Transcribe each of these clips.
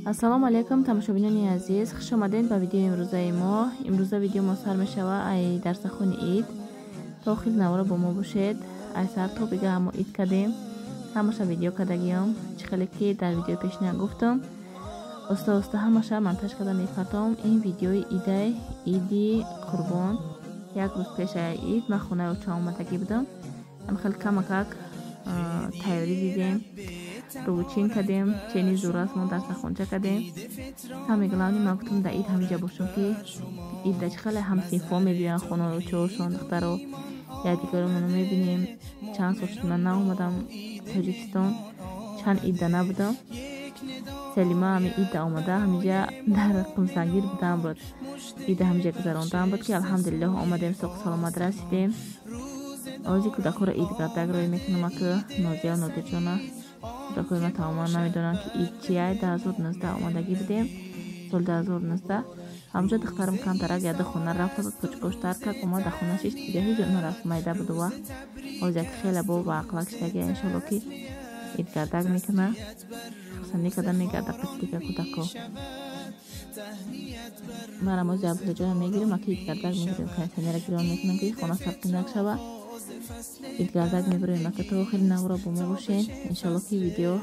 Ассалому алайкум тамошобинони азиз, хуш омадед ба видеои имрӯзаи мо. Имрӯза видео мо сар мешава ай дарсахони ид. То охири навора бо мо бошед. Ай сар то бига ҳамо ид кардем, ҳамаша видео кардагиём. Чӣ хеле ки дар видеои пешина гуфтам, оста оста ҳамаша монтаж карда мепартом. Ин видеои идай, иди қурбон. Як рӯз пеш ай ид ман хонаи оча омадагӣ будам. Ҳам хеле камакак тайёрӣ дидем, рӯчин кардем, чени зурас мо дарсахонча кардем. Ҳаме главни ман гуфтам дар ид ҳамиҷа бошам, ки ид да чӣ хеле ҳамсинфҳо мебиёянд хонаи очаошон, духтаро якдигаромоно мебинем. Чанд сол шуд ман наомадам Тоҷикистон, чанд идда набудам. Селима ҳами идда омада, ҳамиҷа дар Қумсангир будам буд, идда ҳамиҷа гузарондам буд, ки алҳамдулиллоҳ омадем, соқ саломат расидем. Ози кӯдакҳоро идгардак рӯй мекунам, аку Нозия Нодирҷона. Кӯдакҳои ман тамоман намедонанд, ки ид чия. 2019 омадагӣ будем, соли 2019. Ҳамҷо духтарам камтарак яда хона рафта буд, почкош тар кард, омад дар хона шишт, дига ҳеҷ ҷо нарафт, майда буду вақт. Ҳозир як хеле бо ба ақлак шидаги, иншолло ки идгардак мекуна, хурсандӣ карда мегарда қати дига кӯдакҳо. Манам ози Абдуллоҷона мегирем, аки идгардак мегирем, кондитсионера гирон мекунам, ки хона сарқинак шава. Идгардак мебарем, ака то охири навро бо мо бошед. Иншолло ки видео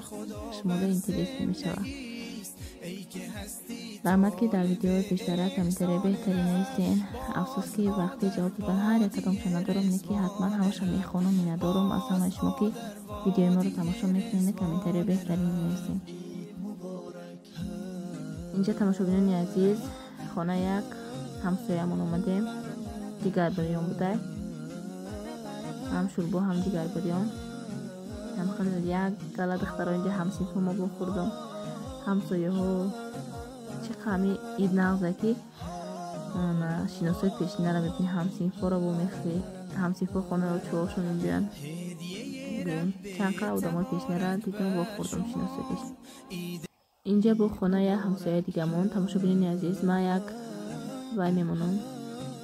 шумода интересно мешавад. Раҳмат, ки дар видеои пештара комментария беҳтарин навистен. Афсӯс, ки вақти ҷавоб додан ҳар як кадомша надорам, не ки ҳатман ҳамаша мехонам, миннатдорам аз ҳамаи шумо, ки видеои моро тамошо мекунед, комментария беҳтарин менависед. Инҷа тамошобинони азиз, хона як ҳамсоямон омадем, ҷигарбирён будай, ҳам шӯрбо, ҳам ҷигарбирён. Ҳам хеле як гала духтаро инҷа ҳамсинфҳо мо бохӯрдам, ҳамсояҳо. Чӣ қами ид нағзе, ки шиносои пешинаро мебинӣ, ҳамсинфҳоро вомехӯрӣ, ҳамсинфҳо хонаро чӯҳошон мебиёянд. Чанд қа одамои пешинара дидам, вохӯрдам, шиносои пеш. Инҷа бо хона як ҳамсояи дигамон. Тамошобинони азиз, ман як вай мемонам,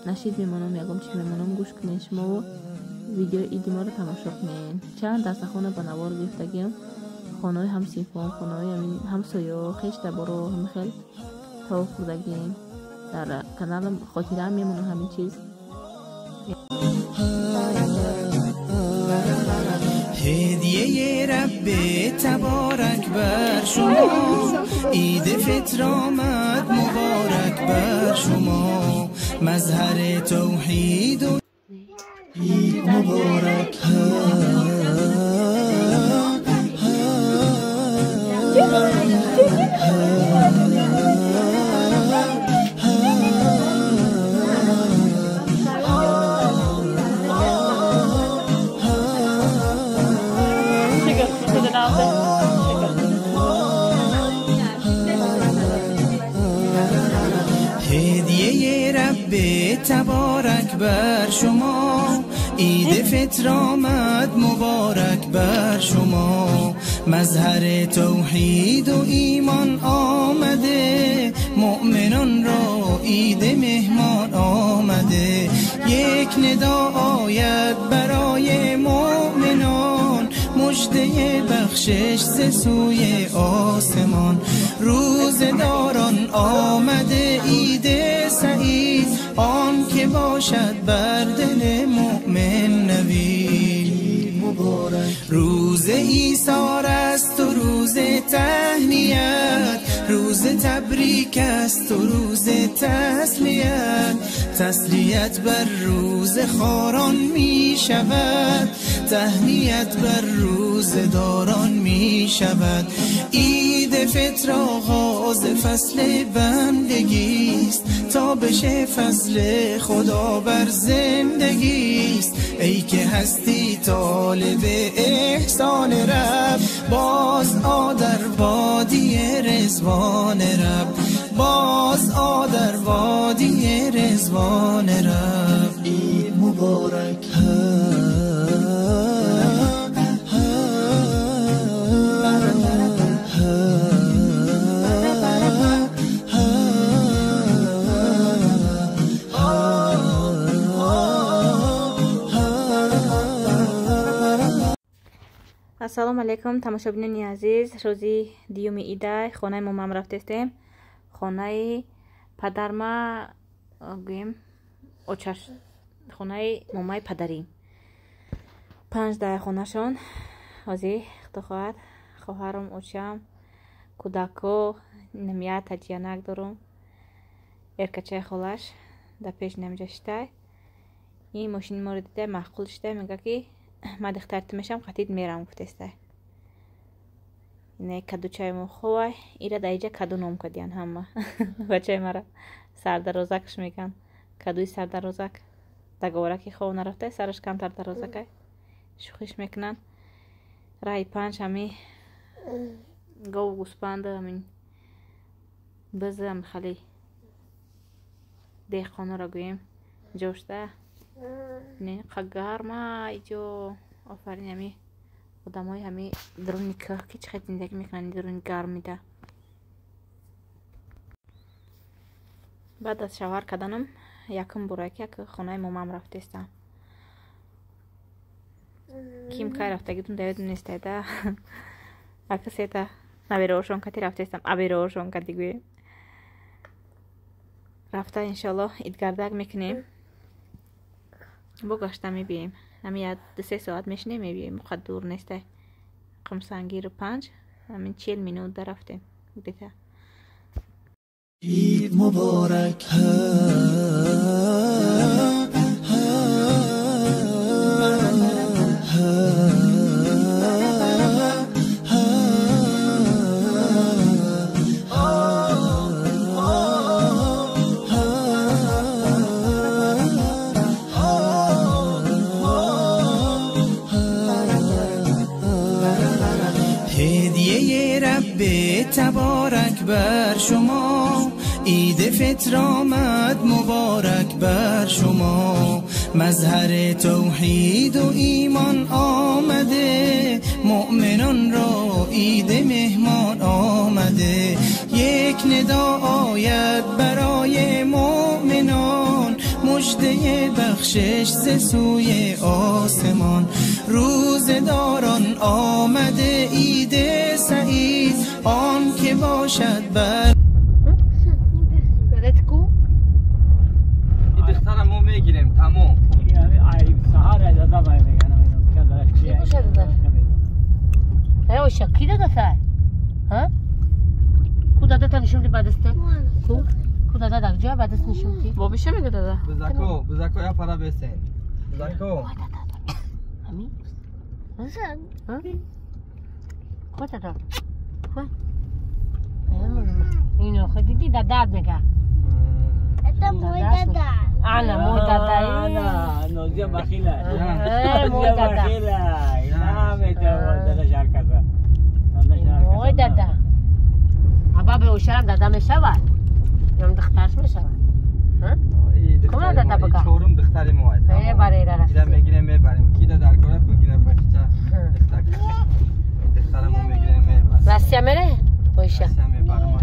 нашид мемонам, ягон чиз мемонам, гӯш кунед шумову видеои иди моро тамошо кунед. Чанд дарсахона ба навор гирифтагиам, хонаҳои ҳамсинфон, хонаҳои ҳамсоё, хештаборо, ҳама хел товуқ хӯрдагием. Дар каналам хотираам мемонам ҳамин чиз. هدیه رب تبارک بر شما، عید فطر آمد مبارک بر شما، مظهر توحید و عید مبارک. هدیه رب تبارک بر شما، عید فطر آمد مبارک بر شما، مظهر توحید و ایمان آمده، مؤمنان را عید مهمان آمده. یک ندا آید برای مؤمنان، مژده بخشش ز سوی آسمان. روزداران آمده عید سعید، آن که باشد بر دل مؤمن نوید. روز ایثار است و روز تهنیت، روز تبریک است و روز تسلیت. تسلیت بر روز خاران می شود، تهنیت بر روز داران می شود. عید فطر آغاز فصل بندگیست، تا بشه فضل خدا بر زندگیست. ای که هستی طالب احسان رب، باز آ در وادی رضوان رب، باز آ در وادی رضوان رب. عید مبارک. Ассалому алайкум тамошобинони азиз. Рӯзи дуюми ида хонаи момам рафтестем. Хонаи падарма гӯем очаш, хонаи момаи падарӣ. 5 дар хонашон. Ҳозир худо хоҳад хоҳарам, очам, кӯдако, намия таҷиянак дорум. Эркачаи холаш дар пеш намҷа шитай. Ин мошини моро дида маъқул шитай, мега ки ма духтарти мешам, қатид мерам гуфтестай. Не кадучаи мо хувай, ира дар иҷа каду ном кардиян ҳама. Бачаи мара сардарозакш меган. Кадуи сардарозак. Договораки хов нарафтай, сараш камтар дарозакай. Шӯхиш мекунанд. Раи 5 ҳами гову гӯспанду ҳамин бизам хали деҳқонро гӯем ҷошта. Не гарма иҷо. Офарин ҳами одамои ҳами дуруни кӯҳ ки чӣ хел зиндагӣ мекунанд дуруни гармида. Баъд аз шавҳар карданам якум бора ки як хонаи момам рафтестам. Ким кай рафтагидум дар ёдам нестайда. Ака сета набераҳошон кати рафтестам, абераҳошон кати гӯем. Рафта иншоаллоҳ идгардак мекунем. Бо гашта мебием. Ҳами як 2-3 соат мешинем мебием. Муқад дур нестай. Қумсангиру 5, ҳамин 40 минут да рафтем. Где-то. Ид муборак. تبارک بر شما، عید فطر آمد مبارک بر شما. مظهر توحید و ایمان آمده، مؤمنان را عید مهمان آمده. یک ندا آید برای مؤمنان، مژده بخشش ز سوی آسمان. روزداران آمده عید سعید، آن که باشد بر این دختر ما میگیریم تمام. کی داده سر؟ ها؟ کو داده تا نشون دی بدسته؟ کو داده در جا بدست نشون دی؟ بابی چه میگه داده؟ بزکو بزکو یا پرا بسین. بزکو. امی؟ ها؟ کو داده؟ کو؟ اینو خود دیدی داده میگه. موي دادا. أنا موي دادا. أنا نوزيا بخيلة. موي دادا. بخيلة. نعم دادا شاركة. موي دادا. أبا بوشرم دادا میشود. یا دخترش میشود. ها؟ کدوم دادا بگه؟ چهارم دختری موي. ای برای را. اینا میگیریم میبریم. کی دادا کاره بگیره بچه. دختر. دخترمو میگیریم میبریم. راسیا میره؟ بوشا. راسیا میبرم.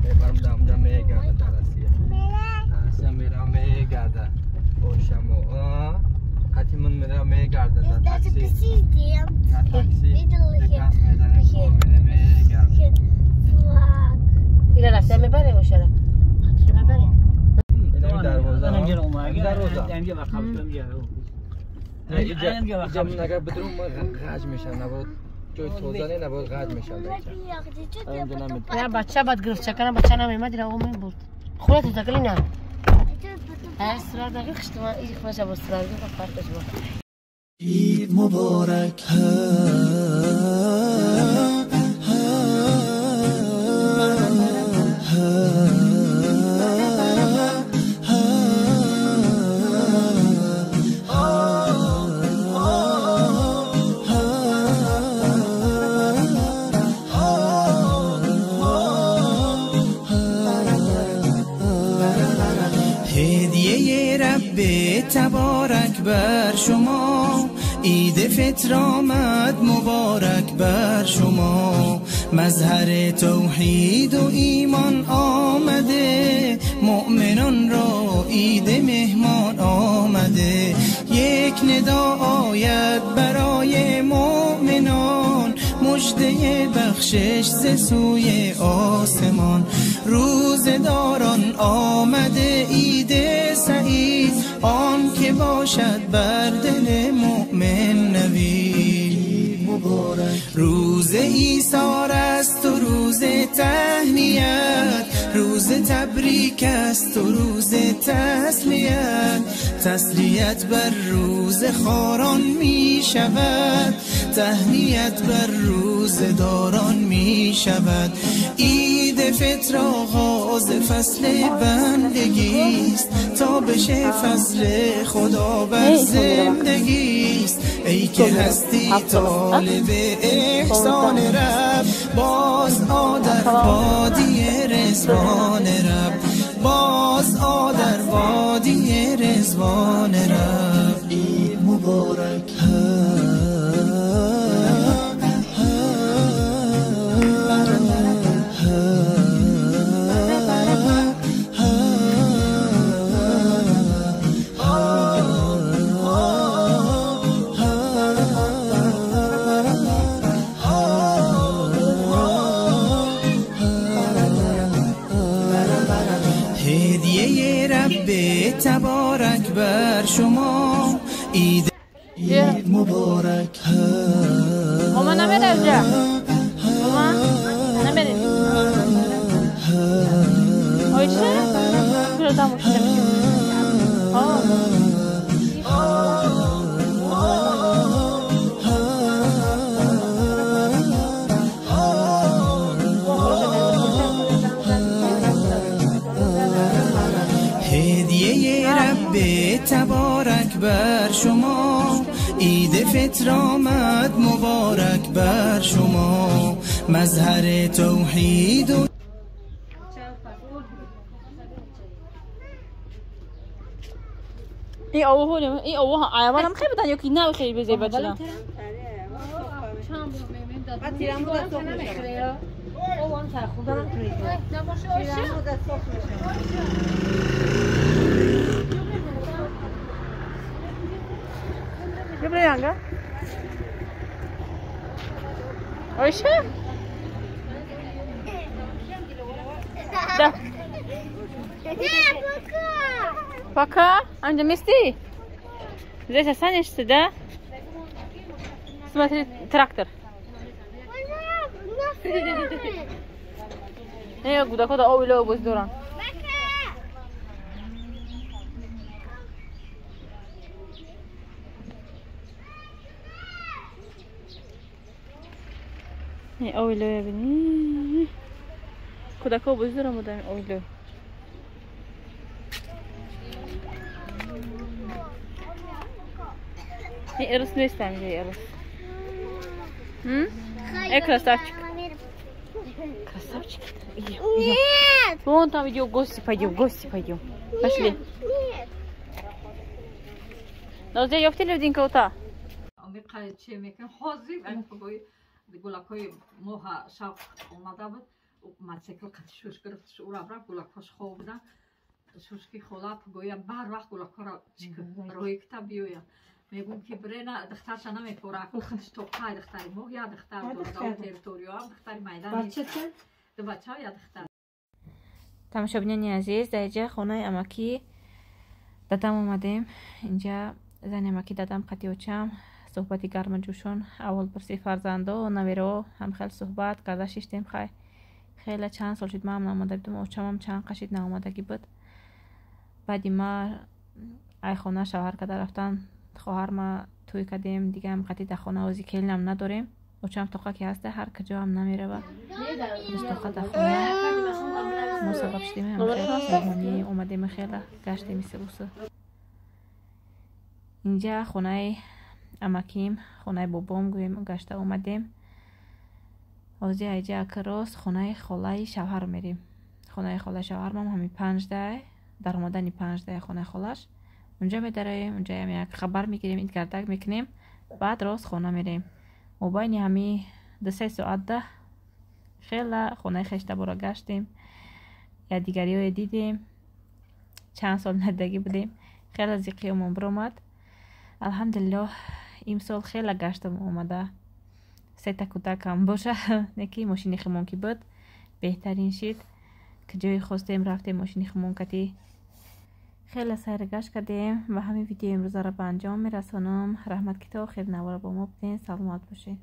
میبرم دم دم میگرده راسیا. میرم میگرده باشم و قطعی من میرم میگرده در تاکسی در تاکسی دکاس میزنه میگرده. اینا راسته میبره باشره چه میبره؟ اینا دروازه دروازه اینجا اگر بدرم غج میشم نبود جای توزنه نبود غج میشم. نه بچه بعد گرفت چکنه بچه نمیمد را او میبرد خودت تکلی نه. عید مبارک. تبارک بر شما، عید فطر آمد مبارک بر شما. مظهر توحید و ایمان آمده، مؤمنان را عید مهمان آمده. یک ندا آید برای مؤمنان، مژده بخشش ز سوی آسمان. روزداران آمده عید سعید، آن که باشد بر دل مؤمن نوید. مبارک روز ایثار است و روز تهنیت، روز تبریک است و روز تسلیت. تسلیت بر روز خاران می شود، تهنیت بر روز داران می شود. عید فطر آغاز فصل بندگیست، تا بشه فضل خدا بر زندگیست. ای که هستی طالب احسان رب، باز آ در وادی رضوان رب، باز آ در وادی رضوان رب. عید مبارک. تبارک بر شما عید مبارک. ماما نمیره اینجا، ماما نمیره. آیشه کجا دموش نمیشه. تبارک بر شما عید فطر آمد مبارک بر شما. مظهر توحید و این آوه این آوه حیوانم خیلی بدن یا که نه خیلی بزی بچه‌ها. Ayşe? Да. Пока. Пока. Анджа, мести? Здесь останешься, да? Смотри, трактор. Не, куда куда овило боздоран. Ойло бини. Кудако боздорам будам ойло. Не, эрос нестам, эрос. Эй, красавчик. Красавчик. Идем, идем. Нет. Вон там идем, гости пойдем, гости пойдем. Пошли. Нет. Но здесь ёфти людинка ута. گلکای ماه شب آمده بود мотоцикл قطع شوش گرفت او را برد گلکاش خواب بودن شوشکی خاله گویا بر وقت گلکا را روی کتاب بیاید میگم که برنا دخترش نمیپوره اکل خودش تو پای دختری ماه یا دختر دور територия هم دختری میدان دو بچه یا دختر. тамошобинони азиз, дар инҷа хонаи амакӣ дадам омадем. Инҷа зани амакӣ дадам қати очам суҳбати гарму ҷӯшон, аввал пурси фарзандо наверо ҳам хел суҳбат карда шиштем. Хай хеле чанд сол шуд маам наомада будам, очамам чанд қашид наомадагӣ буд. Баъди ма ай хона шавҳар карда рафтан, хоҳарма тӯй кардем, дигаам қати дар хона ози келинам надорем. Очам тоқа ки ҳаста ҳар куҷоам намерава, тоқа дар хона. Мо сабаб шудем меҳмонӣ омадем, хела гаштем исибусу. Инҷа хонаи амаким, хонаи бобом гӯем гашта омадем. Ҳозир айҷа ака рост хонаи холаи шавҳар мерем. Хонаи холаи шавҳармам ҳами панҷдай, дар омадани панҷдай хонаи холаш. Унҷа медароем, унҷаям як хабар мегирем, идгардак мекунем, баъд рост хона мерем. Мобайни ҳами 2-3 соат да хела хонаи хештабора гаштем, якдигариҳое дидем, чанд сол надидагӣ будем, хела зиқиёмон биромад. Алҳамдулиллоҳ, имсол хела гаштам омада. Сета кӯдакам боша, не ки мошини химон ки буд, беҳтарин шид. Ки ҷое хостем, рафтем мошини химон кати, хеле сайр гашт кардем. Ва ҳамин видеои имрӯзаро ба анҷом мерасонам. Раҳмат, ки то охир навора бо мо будем. Саломат бошед.